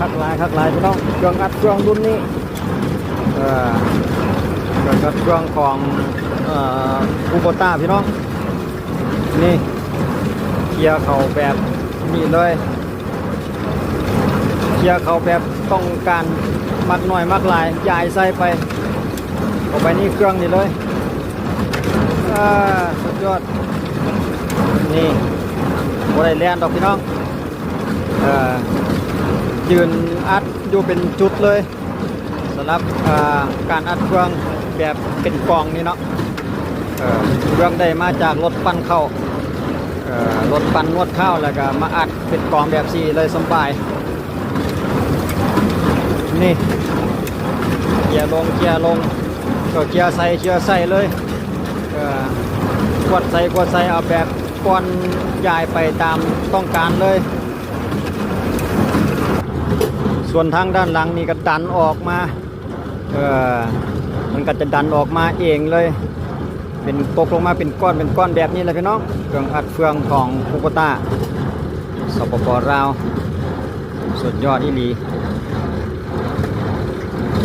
ຄັກຫຼາຍ ຄັກຫຼາຍພີ່ນ້ອງ ເຄື່ອງອັດເຄື່ອງລຸ້ນນີ້ ເອີ ເຄື່ອງອັດເຄື່ອງຂອງ ເອີ ຄູໂບຕ້າພີ່ນ້ອງ ນີ້ ເຄຍເຂົ້າແບບນີ້ເລີຍ ເຄຍເຂົ້າແບບຕ້ອງການມັກໜ້ອຍມັກຫຼາຍ ຢາຍໃສ່ໄປ ເຂົ້າໄປໃນເຄື່ອງນີ້ເລີຍ ອ່າ ສຸດຍອດ ນີ້ ບໍ່ໄດ້ແລ່ນດອກພີ່ນ້ອງ ເອີ ຢືນອັດຢູ່ເປັນຈຸດເລີຍ ສຳລັບ ເອີ ການອັດເຄື່ອງແບບເປັນກອງນີ້ເນາະ ເອີ ເຄື່ອງໄດ້ມາຈາກລົດປັ່ນເຂົ້າ ເອີ ລົດປັ່ນນວດຂ້າວ ແລ້ວກໍມາອັດເປັນກອງແບບນີ້ເລີຍ ສຳບາຍ ນີ້ ເຄຍລົງ ເຄຍລົງ ກໍເຄຍໃສ່ ເຄຍໃສ່ເລີຍ ເອີ ກວດໃສ່ ກວດໃສ່ ເອົາແບບປ່ອນຢາຍໄປຕາມຕ້ອງການເລີຍ ສ່ວນທາງດ້ານຫຼັງນີ້ກໍດັນອອກມາ ເອີ ມັນກໍຈະດັນອອກມາເອງເລີຍ ເປັນຕົກລົງມາເປັນກ້ອນ ເປັນກ້ອນແບບນີ້ແຫຼະພີ່ນ້ອງ ເຄື່ອງອັດເຟືອງຂອງຄູໂບຕ້າ ສປປ ລາວ ສຸດຍອດອີ່ຫຼີ